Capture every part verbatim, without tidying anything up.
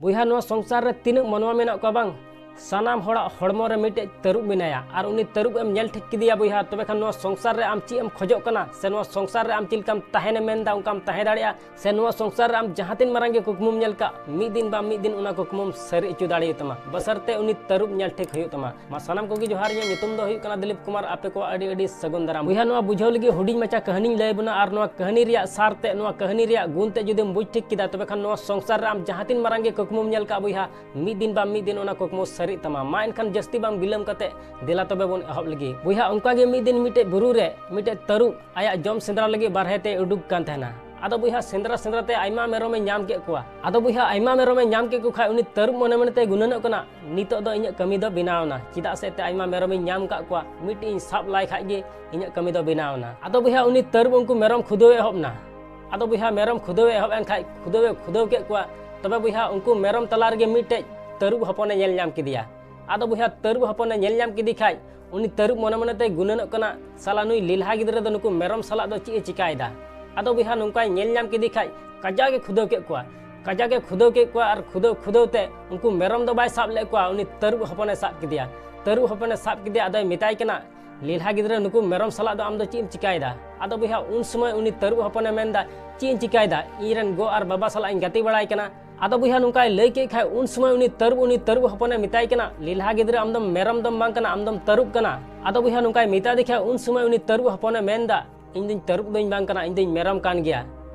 ᱵᱚᱭᱦᱟ, ᱱᱚᱣᱟ ᱥᱚᱝᱥᱟᱨ ᱨᱮ ᱛᱤᱱᱟᱹᱜ ᱢᱟᱱᱣᱟ ᱢᱮᱱᱟᱜ ᱠᱚᱣᱟ ᱵᱟᱝ, ᱥᱟᱱᱟᱢ ᱦᱚᱲᱟᱜ ᱦᱚᱲᱢᱚ ᱨᱮ ᱢᱤᱫᱴᱮᱡ ᱛᱟᱹᱨᱩᱵ ᱢᱮᱱᱟᱭᱟ᱾ ᱟᱨ ᱩᱱᱤ ᱛᱟᱹᱨᱩᱵ ᱮᱢ ᱧᱮᱞ ᱴᱷᱤᱠ ᱠᱮᱫᱮᱭᱟ ᱵᱚᱭᱦᱟ, ᱛᱚᱵᱮ ᱠᱷᱟᱱ ᱱᱚᱣᱟ ᱥᱚᱝᱥᱟᱨ ᱨᱮ ᱟᱢ ᱪᱮᱫ ᱮᱢ ᱠᱷᱚᱡᱚᱜ ᱠᱟᱱᱟ, ᱥᱮ ᱱᱚᱣᱟ ᱥᱚᱝᱥᱟᱨ ᱨᱮ ᱟᱢ ᱪᱮᱫ ᱞᱮᱠᱟᱢ ᱛᱟᱦᱮᱱᱮᱢ ᱢᱮᱱᱫᱟ, ᱚᱱᱠᱟᱢ ᱛᱟᱦᱮᱸ ᱫᱟᱲᱮᱭᱟᱜᱼᱟ, ᱥᱮ ᱱᱚᱣᱟ ᱥᱚᱝᱥᱟᱨ ᱨᱮ ᱟᱢ ᱡᱟᱦᱟᱸ ᱛᱤᱱ ᱢᱟᱨᱟᱝ ᱜᱮ ᱠᱩᱠᱢᱩᱢ ᱧᱮᱞ ᱠᱟᱜ, ᱢᱤᱫ ᱫᱤᱱ ᱵᱟᱝ ᱢᱤᱫ ᱫᱤᱱ ᱚᱱᱟ ᱠᱩᱠᱢᱩᱢ ᱥᱟᱹᱨᱤ ᱦᱚᱪᱚ ᱫᱟᱲᱮᱭᱟᱛᱟᱢᱟ᱾ ᱵᱚᱥᱚᱨᱛᱮ ᱩᱱᱤ ᱛᱟᱹᱨᱩᱵ ᱧᱮᱞ ᱴᱷᱤᱠ ᱦᱩᱭᱩᱜ ᱛᱟᱢᱟ᱾ ᱢᱟ ᱥᱟᱱᱟᱢ ᱠᱚᱜᱮ ᱡᱚᱦᱟᱨ, ᱤᱧᱟᱹᱜ ᱧᱩᱛᱩᱢ ᱫᱚ ᱦᱩᱭᱩᱜ ᱠᱟᱱᱟ ᱫᱤᱞᱤᱯ ᱠᱩᱢᱟᱨ᱾ ᱟᱯᱮ ᱠᱚᱣᱟᱜ ᱟᱹᱰᱤ ᱟᱹᱰᱤ ᱥᱟᱹᱜᱩᱱ ᱫᱟᱨᱟᱢ᱾ ᱵᱚᱭᱦᱟ, ᱱᱚᱣᱟ ᱵᱩᱡᱷᱟᱹᱣ ᱞᱟᱹᱜᱤᱫ ᱦᱩᱰᱤᱧ ᱢᱟᱪᱷᱟ ᱠᱟᱹᱦᱱᱤᱧ ᱞᱟᱹᱭ ᱟᱵᱚᱱᱟ, ᱟᱨ ᱱᱚᱣᱟ ᱠᱟᱹᱦᱱᱤ ᱨᱮᱭᱟᱜ ᱥᱟᱨ ᱛᱮ, ᱱᱚᱣᱟ ᱠᱟᱹᱦᱱᱤ ᱨᱮᱭᱟᱜ ᱜᱩᱱ ᱛᱮ ᱡᱩᱫᱤᱢ ᱵᱩᱡᱽ ᱴᱷᱤᱠ ᱠᱮᱫᱟ, ᱛᱚᱵᱮ ᱠᱷᱟᱱ ᱱᱚᱣᱟ ᱥᱚᱝᱥᱟᱨ ᱨᱮ ᱟᱢ ᱡᱟᱦᱟᱸ ᱛᱤᱱ ᱢᱟᱨᱟᱝ ᱜᱮ ᱠᱩᱠᱢᱩᱢ ᱧᱮᱞ ᱠᱟᱜ ᱵᱚᱭᱦᱟ, ᱢᱤᱫ ᱫᱤᱱ ᱵᱟᱝ ᱢᱤᱫ ᱫᱤᱱ ᱚᱱᱟ ᱠᱩᱠᱢᱩ ᱥᱟᱹᱨᱤᱜ ᱛᱟᱢᱟ᱾ ᱢᱟ ᱮᱱᱠᱷᱟᱱ ᱡᱟᱹᱥᱛᱤ ᱵᱟᱝ ᱵᱤᱞᱚᱢ ᱠᱟᱛᱮ ᱫᱮᱞᱟ ᱛᱚᱵᱮ ᱵᱚᱱ ᱮᱦᱚᱵ ᱞᱮᱜᱮ᱾ ᱵᱚᱭᱦᱟ, ᱚᱱᱠᱟ ᱜᱮ ᱢᱤᱫ ᱫᱤᱱ ᱢᱤᱫᱴᱮᱡ ᱵᱩᱨᱩ ᱨᱮ ᱢᱤᱫᱴᱮᱡ ᱛᱟᱹᱨᱩᱵ ᱟᱭᱟᱜ ᱡᱚᱢ ᱥᱮᱸᱫᱽᱨᱟ ᱞᱟᱹᱜᱤᱫ ᱵᱟᱨᱦᱮ ᱛᱮᱭ ᱩᱰᱩᱠ ᱠᱟᱱ ᱛᱟᱦᱮᱱᱟ᱾ ᱟᱫᱚ ᱵᱚᱭᱦᱟ, ᱥᱮᱸᱫᱽᱨᱟ ᱥᱮᱸᱫᱽᱨᱟ ᱛᱮ ᱟᱭᱢᱟ ᱢᱮᱨᱚᱢᱮ ᱧᱟᱢ ᱠᱮᱫ ᱠᱚᱣᱟ᱾ ᱟᱫᱚ ᱵᱚᱭᱦᱟ, ᱟᱭᱢᱟ ᱢᱮᱨᱚᱢᱮ ᱧᱟᱢ ᱠᱮᱫ ᱠᱚ ᱠᱷᱟᱡ ᱩᱱᱤ ᱛᱟᱹᱨᱩᱵ ᱢᱚᱱᱮ ᱢᱚᱱᱮ ᱛᱮᱭ ᱜᱩᱱᱟᱹᱱᱚᱜ ᱠᱟᱱᱟ, ᱱᱤᱛᱚᱜ ᱫᱚ ᱤᱧᱟᱹᱜ ᱠᱟᱹᱢᱤ ᱫᱚ ᱵᱮᱱᱟᱣ ᱮᱱᱟ᱾ ᱪᱮᱫᱟᱜ ᱥᱮ ᱮᱱᱛᱮ ᱟᱭᱢᱟ ᱢᱮᱨᱚᱢᱤᱧ ᱧᱟᱢ ᱠᱟᱜ ᱠᱚᱣᱟ, ᱢᱤᱫᱴᱤᱡ ᱤᱧ ᱥᱟᱵ ᱞᱟᱭ ᱠᱷᱟᱡ ᱜᱮ ᱤᱧᱟᱹᱜ ᱠᱟᱹᱢᱤ ᱫᱚ ᱵᱮᱱᱟᱣ ᱮᱱᱟ᱾ ᱟᱫᱚ ᱵᱚᱭᱦᱟ, ᱩᱱᱤ ᱛᱟᱹᱨᱩᱵ ᱩᱱᱠᱩ ᱢᱮᱨᱚᱢ ᱠᱷᱩᱫᱟᱹᱣ ᱮ ᱮᱦᱚᱵ ᱮᱱᱟ᱾ ᱟᱫᱚ ᱵᱚᱭᱦᱟ, ᱢᱮᱨᱚᱢ ᱠᱷᱩᱫᱟᱹᱣ ᱮ ᱮᱦᱚᱵ ᱮᱱ ᱠᱷᱟᱡ ᱠᱷᱩᱫᱟᱹᱣ ᱮ ᱠᱷᱩᱫᱟᱹᱣ ᱠᱮᱫ ᱠᱚᱣᱟ᱾ ᱛᱚᱵᱮ ᱵᱚᱭᱦᱟ, ᱩᱱᱠᱩ ᱢᱮᱨᱚᱢ ᱛᱟᱞᱟ ᱨᱮᱜᱮ ᱢᱤᱫᱴᱮᱡ ᱛᱟᱹᱨᱩᱵ ᱦᱚᱯᱚᱱᱮ ᱧᱮᱞ ᱧᱟᱢ ᱠᱮᱫᱮᱭᱟ᱾ ᱟᱫᱚ ᱵᱚᱭᱦᱟ, ᱛᱟᱹᱨᱩᱵ ᱦᱚᱯᱚᱱᱮ ᱧᱮᱞ ᱧᱟᱢ ᱠᱮᱫᱮ ᱠᱷᱟᱡ ᱩᱱᱤ ᱛᱟᱹᱨᱩᱵ ᱢᱚᱱᱮ ᱢᱚᱱᱮ ᱛᱮᱭ ᱜᱩᱱᱟᱹᱱᱚᱜ ᱠᱟᱱᱟ, ᱥᱟᱞᱟ ᱱᱩᱭ ᱞᱮᱞᱦᱟ ᱜᱤᱫᱽᱨᱟᱹ ᱫᱚ ᱱᱩᱠᱩ ᱢᱮᱨᱚᱢ ᱥᱟᱞᱟᱜ ᱫᱚ ᱪᱮᱫ ᱮ ᱪᱤᱠᱟᱭᱮᱫᱟ? ᱟᱫᱚ ᱵᱚᱭᱦᱟ, ᱱᱚᱝᱠᱟᱭ ᱧᱮᱞ ᱧᱟᱢ ᱠᱮᱫᱮ ᱠᱷᱟᱡ ᱠᱟᱡᱟᱠ ᱮ ᱠᱷᱩᱫᱟᱹᱣ ᱠᱮᱫ ᱠᱚᱣᱟ᱾ ᱠᱟᱡᱟᱠ ᱮ ᱠᱷᱩᱫᱟᱹᱣ ᱠᱮᱫ ᱠᱚᱣᱟ ᱟᱨ ᱠᱷᱩᱫᱟᱹᱣ ᱠᱷᱩᱫᱟᱹᱣ ᱛᱮ ᱩᱱᱠᱩ ᱢᱮᱨᱚᱢ ᱫᱚ ᱵᱟᱭ ᱥᱟᱵ ᱞᱮᱫ ᱠᱚᱣᱟ, ᱩᱱᱤ ᱛᱟᱹᱨᱩᱵ ᱦᱚᱯᱚᱱᱮ ᱥᱟᱵ ᱠᱮᱫᱮᱭᱟ᱾ ᱛᱟᱹᱨᱩᱵ ᱦᱚᱯᱚᱱᱮ ᱥᱟᱵ ᱠᱮᱫᱮᱭᱟ, ᱟᱫᱚᱭ ᱢᱮᱛᱟᱭ ᱠᱟᱱᱟ, ᱞᱮᱞᱦᱟ ᱜᱤᱫᱽᱨᱟᱹ, ᱱᱩᱠᱩ ᱢᱮᱨᱚᱢ ᱥᱟᱞᱟᱜ ᱫᱚ ᱟᱢ ᱫᱚ ᱪᱮᱫ ᱮᱢ ᱪᱤᱠᱟᱭᱮᱫᱟ? ᱟᱫᱚ ᱵᱚᱭᱦᱟ, ᱩᱱ ᱥᱚᱢᱚᱭ ᱩᱱᱤ ᱛᱟᱹᱨᱩᱵ ᱦᱚᱯᱚᱱᱮ ᱢᱮᱱᱫᱟ, ᱪᱮᱫ ᱤᱧ ᱪᱤᱠᱟᱭᱮᱫᱟ? ᱤᱧ ᱨᱮᱱ ᱜᱚ ᱟᱨ ᱵᱟᱵᱟ ᱥᱟᱞᱟᱜ ᱤᱧ ᱜᱟᱛᱮ ᱵᱟᱲᱟᱭ ᱠᱟᱱᱟ᱾ ᱟᱫᱚ ᱵᱚᱭᱦᱟ, ᱱᱚᱝᱠᱟᱭ ᱞᱟᱹᱭ ᱠᱮᱫ ᱠᱷᱟᱡ ᱩᱱ ᱥᱚᱢᱚᱭ ᱩᱱᱤ ᱛᱟᱹᱨᱩᱵ, ᱩᱱᱤ ᱛᱟᱹᱨᱩᱵ ᱦᱚᱯᱚᱱᱮ ᱢᱮᱛᱟᱭ ᱠᱟᱱᱟ, ᱞᱮᱞᱦᱟ ᱜᱤᱫᱽᱨᱟᱹ, ᱟᱢ ᱫᱚ ᱢᱮᱨᱚᱢ ᱫᱚᱢ ᱵᱟᱝ ᱠᱟᱱᱟ, ᱟᱢ ᱫᱚᱢ ᱛᱟᱹᱨᱩᱵ ᱠᱟᱱᱟ᱾ ᱟᱫᱚ ᱵᱚᱭᱦᱟ, ᱱᱚᱝᱠᱟᱭ ᱢᱮᱛᱟ ᱫᱮ ᱠᱷᱟᱡ ᱩᱱ ᱥᱚᱢᱚᱭ ᱩᱱᱤ ᱛᱟᱹᱨᱩᱵ ᱦᱚᱯᱚᱱᱮ ᱢᱮᱱᱫᱟ, ᱤᱧ ᱫᱚᱧ ᱛᱟᱹᱨᱩᱵ ᱫᱚᱧ ᱵᱟᱝ ᱠᱟᱱᱟ, ᱤᱧ ᱫᱚᱧ ᱢᱮᱨᱚᱢ ᱠᱟᱱ ᱜᱮᱭᱟ᱾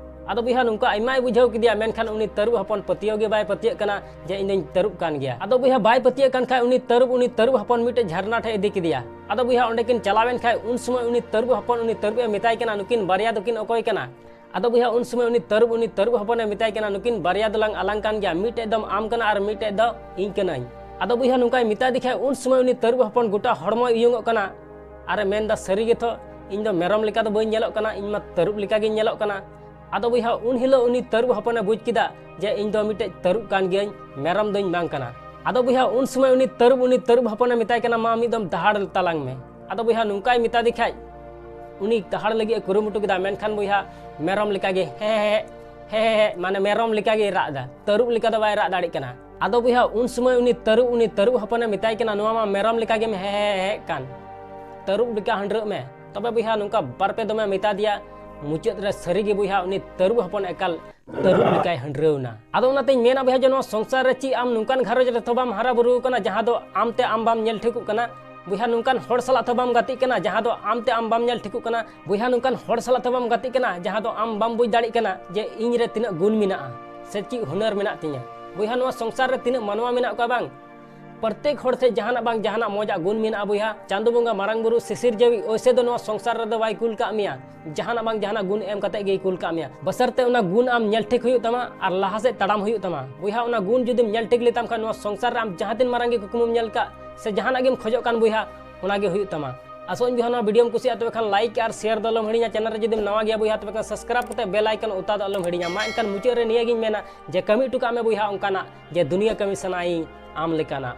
ᱟᱫᱚ ᱵᱚᱭᱦᱟ, ᱱᱚᱝᱠᱟ ᱟᱭᱢᱟᱭ ᱵᱩᱡᱷᱟᱹᱣ ᱠᱮᱫᱮᱭᱟ, ᱢᱮᱱᱠᱷᱟᱱ ᱩᱱᱤ ᱛᱟᱹᱨᱩᱵ ᱦᱚᱯᱚᱱ ᱯᱟᱹᱛᱭᱟᱹᱣ ᱜᱮ ᱵᱟᱭ ᱯᱟᱹᱛᱭᱟᱹᱜ ᱠᱟᱱᱟ ᱡᱮ ᱤᱧ ᱫᱚᱧ ᱛᱟᱹᱨᱩᱵ ᱠᱟᱱ ᱜᱮᱭᱟ᱾ ᱟᱫᱚ ᱵᱚᱭᱦᱟ, ᱵᱟᱭ ᱯᱟᱹᱛᱭᱟᱹᱜ ᱠᱟᱱ ᱠᱷᱟᱡ ᱩᱱᱤ ᱛᱟᱹᱨᱩᱵ, ᱩᱱᱤ ᱛᱟᱹᱨᱩᱵ ᱦᱚᱯᱚᱱ ᱢᱤᱫᱴᱮᱡ ᱡᱷᱟᱨᱱᱟ ᱴᱷᱮᱡ ᱤᱫᱤ ᱠᱮᱫᱮᱭᱟ᱾ ᱟᱫᱚ ᱵᱚᱭᱦᱟ, ᱚᱸᱰᱮ ᱠᱤᱱ ᱪᱟᱞᱟᱣ ᱮᱱ ᱠᱷᱟᱡ ᱩᱱ ᱥᱚᱢᱚᱭ ᱩᱱᱤ ᱛᱟᱹᱨᱩᱵ ᱦᱚᱯᱚᱱ ᱩᱱᱤ ᱛᱟᱹᱨᱩᱵ ᱮ ᱢᱮᱛᱟᱭ ᱠᱟᱱᱟ, ᱱᱩᱠᱤᱱ ᱵᱟᱨᱭᱟ ᱫᱚᱠᱤᱱ ᱚᱠᱚᱭ ᱠᱟᱱᱟ? ᱟᱫᱚ ᱵᱚᱭᱦᱟ, ᱩᱱ ᱥᱚᱢᱚᱭ ᱩᱱᱤ ᱛᱟᱹᱨᱩᱵ, ᱩᱱᱤ ᱛᱟᱹᱨᱩᱵ ᱦᱚᱯᱚᱱᱮ ᱢᱮᱛᱟᱭ ᱠᱟᱱᱟ, ᱱᱩᱠᱤᱱ ᱵᱟᱨᱭᱟ ᱫᱚᱞᱟᱝ ᱟᱞᱟᱝ ᱠᱟᱱ ᱜᱮᱭᱟ, ᱢᱤᱫᱴᱮᱡ ᱫᱚᱢ ᱟᱢ ᱠᱟᱱᱟ ᱟᱨ ᱢᱤᱫᱴᱮᱡ ᱫᱚ ᱤᱧ ᱠᱟᱹᱱᱟᱹᱧ᱾ ᱟᱫᱚ ᱵᱚᱭᱦᱟ, ᱱᱚᱝᱠᱟᱭ ᱢᱮᱛᱟ ᱫᱮ ᱠᱷᱟᱡ ᱩᱱ ᱥᱚᱢᱚᱭ ᱩᱱᱤ ᱛᱟᱹᱨᱩᱵ ᱦᱚᱯᱚᱱ ᱜᱚᱴᱟ ᱦᱚᱲᱢᱚᱭ ᱩᱭᱩᱝᱚᱜ ᱠᱟᱱᱟ ᱟᱨᱮ ᱢᱮᱱᱫᱟ, ᱥᱟᱹᱨᱤ ᱜᱮᱛᱚ, ᱤᱧ ᱫᱚ ᱢᱮᱨᱚᱢ ᱞᱮᱠᱟ ᱫᱚ ᱵᱟᱹᱧ ᱧᱮᱞᱚᱜ ᱠᱟᱱᱟ, ᱤᱧ ᱢᱟ ᱛᱟᱹᱨᱩᱵ ᱞᱮᱠᱟ ᱜᱤᱧ ᱧᱮᱞᱚᱜ ᱠᱟᱱᱟ᱾ ᱟᱫᱚ ᱵᱚᱭᱦᱟ, ᱩᱱ ᱦᱤᱞᱳᱜ ᱩᱱᱤ ᱛᱟᱹᱨᱩᱵ ᱦᱚᱯᱚᱱᱮ ᱵᱩᱡᱽ ᱠᱮᱫᱟ ᱡᱮ ᱤᱧ ᱫᱚ ᱢᱤᱫᱴᱮᱡ ᱛᱟᱹᱨᱩᱵ ᱠᱟᱱ ᱜᱤᱭᱟᱹᱧ, ᱢᱮᱨᱚᱢ ᱫᱚᱧ ᱵᱟᱝ ᱠᱟᱱᱟ᱾ ᱟᱫᱚ ᱵᱚᱭᱦᱟ, ᱩᱱ ᱥᱚᱢᱚᱭ ᱩᱱᱤ ᱛᱟᱹᱨᱩᱵ, ᱩᱱᱤ ᱛᱟᱹᱨᱩᱵ ᱦᱚᱯᱚᱱᱮ ᱢᱮᱛᱟᱭ ᱠᱟᱱᱟ, ᱢᱟ ᱢᱤᱫ ᱫᱚᱢ ᱫᱟᱦᱟᱲ ᱛᱟᱞᱟᱝ ᱢᱮ᱾ ᱟᱫᱚ ᱵᱚᱭᱦᱟ, ᱱᱚᱝᱠᱟᱭ ᱢᱮᱛᱟ ᱫᱮ ᱠᱷᱟᱡ ᱩᱱᱤ ᱫᱟᱦᱟᱲ ᱞᱟᱹᱜᱤᱫ ᱮ ᱠᱩᱨᱩᱢᱩᱴᱩ ᱠᱮᱫᱟ, ᱢᱮᱱᱠᱷᱟᱱ ᱵᱚᱭᱦᱟ, ᱢᱮᱨᱚᱢ ᱞᱮᱠᱟᱜᱮ ᱦᱮᱸ ᱦᱮᱸ ᱦᱮᱸ ᱦᱮ ᱦᱮ ᱦᱮ, ᱢᱟᱱᱮ ᱢᱮᱨᱚᱢ ᱞᱮᱠᱟ ᱜᱮᱭ ᱨᱟᱜ ᱮᱫᱟ, ᱛᱟᱹᱨᱩᱵ ᱞᱮᱠᱟ ᱫᱚ ᱵᱟᱭ ᱨᱟᱜ ᱫᱟᱲᱮᱭᱟᱜ ᱠᱟᱱᱟ᱾ ᱟᱫᱚ ᱵᱚᱭᱦᱟ, ᱩᱱ ᱥᱚᱢᱚᱭ ᱩᱱᱤ ᱛᱟᱹᱨᱩᱵ, ᱩᱱᱤ ᱛᱟᱹᱨᱩᱵ ᱦᱚᱯᱚᱱᱮ ᱢᱮᱛᱟᱭ ᱠᱟᱱᱟ, "ᱱᱚᱣᱟ ᱢᱟ ᱢᱮᱨᱚᱢ ᱞᱮᱠᱟ ᱜᱮᱢ ᱦᱮ ᱦᱮ ᱦᱮ ᱠᱟᱱ, ᱛᱟᱹᱨᱩᱵ ᱞᱮᱠᱟ ᱦᱟᱺᱰᱨᱟᱹᱜ ᱢᱮ᱾" ᱛᱚᱵᱮ ᱵᱚᱭᱦᱟ, ᱱᱚᱝᱠᱟ ᱵᱟᱨ ᱯᱮ ᱫᱚᱢᱮ ᱢᱮᱛᱟ ᱫᱮᱭᱟ, ᱢᱩᱪᱟᱹᱫ ᱨᱮ ᱥᱟᱹᱨᱤ ᱜᱮ ᱵᱚᱭᱦᱟ, ᱩᱱᱤ ᱛᱟᱹᱨᱩᱵ ᱦᱚᱯᱚᱱ ᱮᱠᱟᱞ ᱛᱟᱹᱨᱩᱵ ᱞᱮᱠᱟᱭ ᱦᱟᱺᱰᱨᱟᱹᱣ ᱮᱱᱟ᱾ ᱟᱫᱚ ᱚᱱᱟᱛᱤᱧ ᱢᱮᱱᱟ ᱵᱚᱭᱦᱟ, ᱡᱮ ᱱᱚᱣᱟ ᱥᱚᱝᱥᱟᱨ ᱨᱮ ᱪᱮᱫ ᱟᱢ ᱱᱚᱝᱠᱟᱱ ᱜᱷᱟᱨᱚᱸᱡᱽ ᱨᱮ ᱛᱚ ᱵᱟᱢ ᱦᱟᱨᱟ ᱵᱩᱨᱩ ᱟᱠᱟᱱᱟ, ᱡᱟᱦᱟᱸ ᱫᱚ ᱟᱢ ᱛᱮ ᱟᱢ ᱵᱟᱢ ᱧᱮᱞ ᱴᱷᱤᱠᱚᱜ ᱠᱟᱱᱟ᱾ ᱵᱚᱭᱦᱟ, ᱱᱚᱝᱠᱟᱱ ᱦᱚᱲ ᱥᱟᱞᱟᱜ ᱛᱚ ᱵᱟᱢ ᱜᱟᱛᱮᱜ ᱠᱟᱱᱟ, ᱡᱟᱦᱟᱸ ᱫᱚ ᱟᱢ ᱛᱮ ᱟᱢ ᱵᱟᱢ ᱧᱮᱞ ᱴᱷᱤᱠᱚᱜ ᱠᱟᱱᱟ᱾ ᱵᱚᱭᱦᱟ, ᱱᱚᱝᱠᱟᱱ ᱦᱚᱲ ᱥᱟᱞᱟᱜ ᱛᱚ ᱵᱟᱢ ᱜᱟᱛᱮᱜ ᱠᱟᱱᱟ, ᱡᱟᱦᱟᱸ ᱫᱚ ᱟᱢ ᱵᱟᱢ ᱵᱩᱡᱽ ᱫᱟᱲᱮᱭᱟᱜ ᱠᱟᱱᱟ ᱡᱮ ᱤᱧ ᱨᱮ ᱛᱤᱱᱟᱹᱜ ᱜᱩᱱ ᱢᱮᱱᱟᱜᱼᱟ ᱥᱮ ᱪᱮᱫ ᱦᱩᱱᱟᱹᱨ ᱢᱮᱱᱟᱜ ᱛᱤᱧᱟ᱾ ᱵᱚᱭᱦᱟ, ᱱᱚᱣᱟ ᱥᱚᱝᱥᱟᱨ ᱨᱮ ᱛᱤᱱᱟᱹᱜ ᱢᱟᱱᱣᱟ ᱢᱮᱱᱟᱜ ᱠᱚᱣᱟ ᱵᱟᱝ, ᱯᱨᱚᱛᱮᱠ ᱦᱚᱲ ᱴᱷᱮᱱ ᱡᱟᱦᱟᱱᱟᱜ ᱵᱟᱝ ᱡᱟᱦᱟᱱᱟᱜ ᱢᱚᱡᱟᱜ ᱜᱩᱱ ᱢᱮᱱᱟᱜᱼᱟ ᱵᱚᱭᱦᱟ᱾ ᱪᱟᱸᱫᱚ ᱵᱚᱸᱜᱟ, ᱢᱟᱨᱟᱝ ᱵᱩᱨᱩ, ᱥᱤᱥᱤᱨ ᱡᱟᱹᱣᱤᱡ ᱚᱭᱥᱮ ᱫᱚ ᱱᱚᱣᱟ ᱥᱚᱝᱥᱟᱨ ᱨᱮᱫᱚ ᱵᱟᱭ ᱠᱩᱞ ᱠᱟᱜ ᱢᱮᱭᱟ᱾ ᱡᱟᱦᱟᱱᱟᱜ ᱵᱟᱝ ᱡᱟᱦᱟᱱᱟᱜ ᱜᱩᱱ ᱮᱢ ᱠᱟᱛᱮ ᱜᱮᱭ ᱠᱩᱞ ᱠᱟᱜ ᱢᱮᱭᱟ᱾ ᱵᱟᱥᱟᱨᱛᱮ ᱚᱱᱟ ᱜᱩᱱ ᱟᱢ ᱧᱮᱞ ᱴᱷᱤᱠ ᱦᱩᱭᱩᱜ ᱛᱟᱢᱟ ᱟᱨ ᱞᱟᱦᱟ ᱥᱮᱫ ᱛᱟᱲᱟᱢ ᱦᱩᱭᱩᱜ ᱛᱟᱢᱟ᱾ ᱵᱚᱭᱦᱟ, ᱚᱱᱟ ᱜᱩᱱ ᱡᱩᱫᱤᱢ ᱧᱮᱞ ᱴᱷᱤᱠ ᱞᱮᱛᱟᱢ ᱠᱷᱟᱱ ᱱᱚᱣᱟ ᱥᱚᱝᱥᱟᱨ ᱨᱮ ᱟᱢ ᱡᱟᱦᱟᱸ ᱛᱤᱱ ᱢᱟᱨᱟᱝ ᱜᱮ ᱠᱩᱠᱢᱩᱢ ᱧᱮᱞ ᱠᱟᱜ ᱥᱮ ᱡᱟᱦᱟᱱᱟᱜ ᱜᱮᱢ ᱠᱷᱚᱡᱚᱜ ᱠᱟᱱ ᱵᱚᱭᱦᱟ, ᱚᱱᱟ ᱜᱮ ᱦᱩᱭᱩᱜ ᱛᱟᱢᱟ᱾ ᱟᱥᱚᱜ ᱟᱹᱧ ᱵᱚᱭᱦᱟ, ᱱᱚᱣᱟ ᱵᱷᱤᱰᱤᱭᱳᱢ ᱠᱩᱥᱤᱭᱟᱜᱼᱟ, ᱛᱚᱵᱮ ᱠᱷᱟᱱ ᱞᱟᱭᱤᱠ ᱟᱨ ᱥᱮᱭᱟᱨ ᱫᱚ ᱟᱞᱚᱢ ᱦᱤᱲᱤᱧᱟ᱾ ᱪᱮᱱᱮᱞ ᱨᱮ ᱡᱩᱫᱤᱢ ᱱᱟᱣᱟ ᱜᱮᱭᱟ ᱵᱚᱭᱦᱟ, ᱛᱚᱵᱮ ᱠᱷᱟᱱ ᱥᱟᱵᱥᱠᱨᱟᱭᱤᱵ ᱠᱟᱛᱮ ᱵᱮᱞ ᱟᱭᱠᱚᱱ ᱚᱛᱟ ᱫᱚ ᱟᱞᱚᱢ ᱦᱤᱲᱤᱧᱟ᱾ ᱢᱟ ᱮᱱᱠᱷᱟᱱ ᱢᱩᱪᱟᱹᱫ ᱨᱮ ᱱᱤᱭᱟᱹ ᱜᱤᱧ ᱢᱮᱱᱟ ᱡᱮ ᱠᱟᱹᱢᱤ ᱦᱚᱴᱚ ᱠᱟᱜ ᱢᱮ ᱵᱚᱭᱦᱟ ᱚᱱᱠᱟᱱᱟᱜ ᱡᱮ ᱫᱩᱱᱤᱭᱟᱹ ᱠᱟᱹᱢᱤ ᱥᱟᱱᱟᱭᱤᱧ ᱟᱢ ᱞᱮᱠᱟᱱᱟᱜ᱾